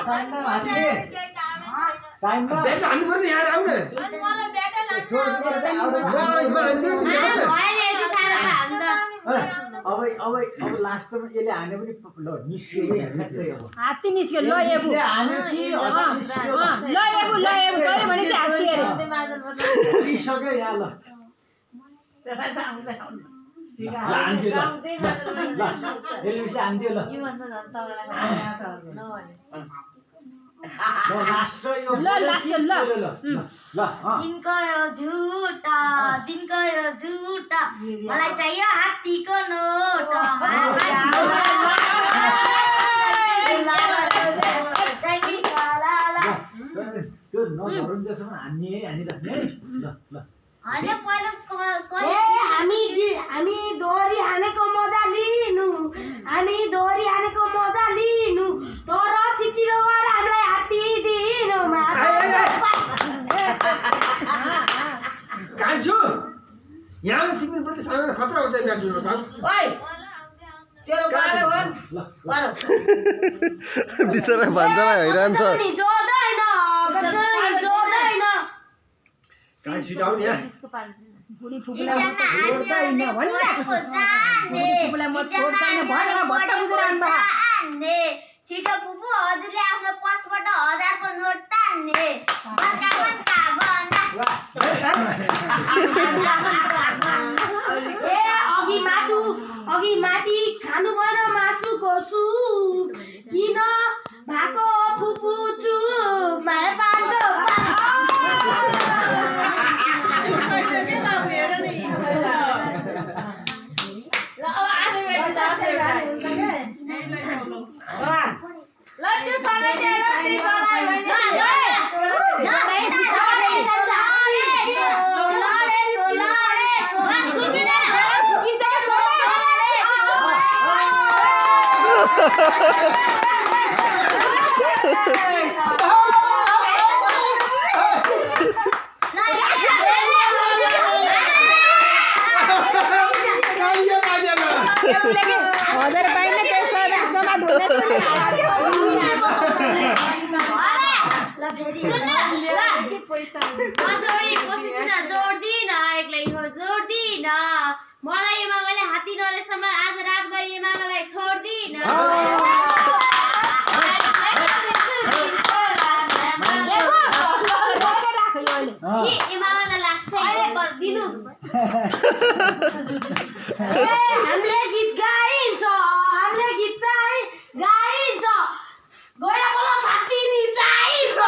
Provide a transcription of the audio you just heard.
टाइममा बेट हान्नु पर्छ यहाँ आउन अनि मलाई बेटा लाग्छ अब लास्टमा यसले हान्यो भने ल निस्क्यो हात्ती निस्क्यो ल एबु हान्यो कि ल एबु तैले भनेपछि हात्ती हेरे निस्क्यो यहाँ ल हान्दियो ल यसले हान्दियो ल लास्ट दिनको यो झुटा मलाई चाहियो हात्तीको नोट त्यो नधरुन जसम्म हानिराख्ने है ल हामी दोहोरी हानेको मजा लिनु तर चिचिरो गरेर हामीलाई हात्ती दिनु कान्छु यहाँ तिमी पनि सानो खतरा हुँदै जान्छु त ओइ तेरो बाले भन बिचरा भन्छ हैरान छ कान सिटाउ नि यहाँ बुढी फुपुलाई छोड्दैन फुपुलाई म छोड्दैन भनेर भट्ट बुझेर आन्दा छिटो फुपू हजुरले आफ्नो पर्सबाट 1000 को नोट तान्ने अघि माथि खानु भएन मासुको सुप किन भएको फुपू चुप माया पार्को मलाई मामाले हात्ती नदेसम्म आज रातभरि मामालाई छोड्दिन मामालाई लास्ट दिनु हामीले गीत गाइन्छ गएर बोला साथी नि चाहिन्छ